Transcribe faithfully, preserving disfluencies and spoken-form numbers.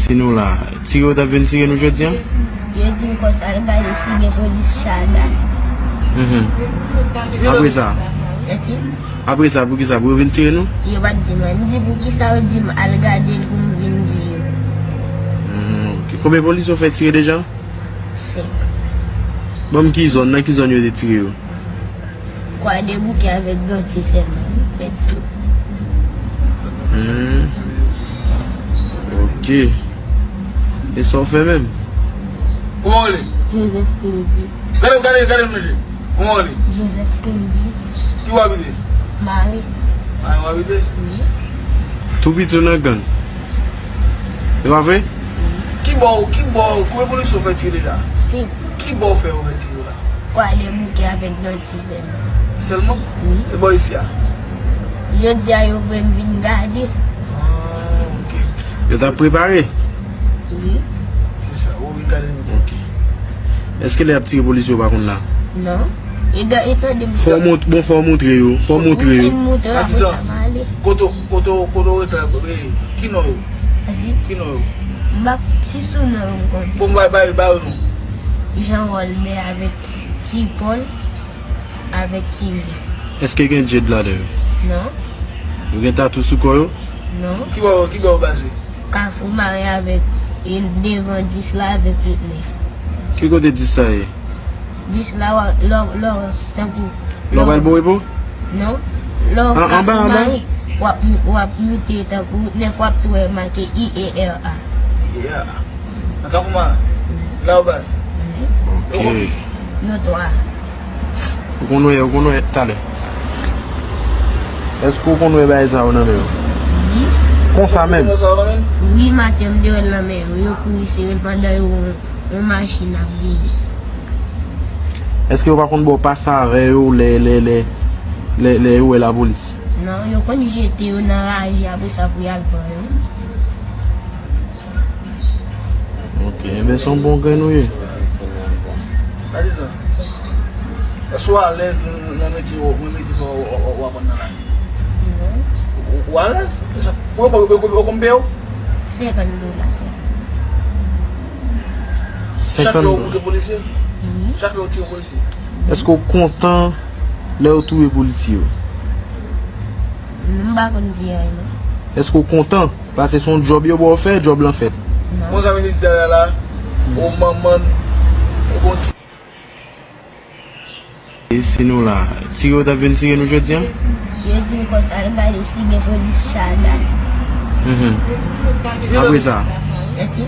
Si nou la, tire yo t ap vin tire nou jodi a? Yo di m konsa al gade si gen polis Chada. Mhm. Apre sa? Eti? Apre sa, poukisa? Pou yo vin tire nou? Yo pa t di mwen. M di poukisa yo di m al gade l pou m vin di yo. Hmm, ok. Konbyen polis yo fè tire deja? Senk. Ban m ki zòn, nan ki zòn yo te tire yo? Kwadèboukè avèk Gantye sèlman, fè tire. Hmm. Ok. E sa w fè menm? Kòman w rele? Joseph Clody. Gade, gade, gade manje. Kòman w rele? Joseph Clody. Ki w abite? Mari. Mari w abite? Wi. Tou piti w nan gang. E pa vre? Wi. Ki bò, ki bò, konbyen polis yo fè tire deja? Senk. Ki bò w fè yo fè tire yo la? Kwadèboukè avèk Gantye sèlman. Sèlman? Wi. E bò isi a? Jodi a yo voye m vin gade. Ah, ok. Yo t ap prepare? Wi. Se sa, ou vin gade nou. Ok. Èske lè y ap tire polis yo pa konn la? Non. E ga-, e tande m. Fò w mont-, bon, fò w montre yo, fò w montre yo. M fin montre apre sa m ale. Kote, kote, kote w rete la, e, ki non yo? Ki non yo? M pa, si sou non yo m konnen. Bon, bay, bay, bay yo non. Jean Rolbert avèk Ti Paul avèk Ti Li. Èske gen djed ladan yo? Non. Yo gen tatou sou kò yo? Non. Ki bò, ki bò yo pase? Kafou Mare avèk, e, devan dis la avèk wout nèf. Ki kote dis sa ye? Dis la, w a, lò, lò, tankou. Lò pral Borepo? Non. Lò An-, anba, Kafou anba? Mare, w ap, w ap moute tankou wout nèf, w ap tou wè make I E R A. I E R A. Nan Kafou Mare? La yo baz? Wi. Ok. Yo konn. Yo twa. Ou konn wè, ou konn wè talè. Èske ou konn wè bagay sa yo nan men yo? Wi. Konsa menm? Ou konn wè sa yo nan men? Wi, maten m te wè l nan men yo. Yo kouri sere l pandan yo yon, yon machin ap vini. Èske yo pa konn ba w pase avè yo lè, lè, lè, lè, lè yo wè lapolis? Non, yo konn jete yo nan raje apre sa pou y al pran yo. Ok, enben se yon bon grenn ou ye. Gade sa. Èske w alèz nan metye w, nan metye sa w, w, w, w aprann nan la? Ou, ou alèz? Ou, ou, ou, ou konn peye w? Senkant dola, senkant. Chak lè w moute polisye? Wi. Chak lè w tire polisye? Èske w kontan lè yo touye polisye yo? M pa konn di anyen non. Èske w kontan? Paske se yon djòb yo ba w fè, djòb lan fèt. Non. Bon, sa minis di a la, o manman, o bon ti. E si nou la, tire yo t ap vin tire nou jodi a? Yo di m konsa al gade si gen polis Chada. Mhm. Apre sa? Eti?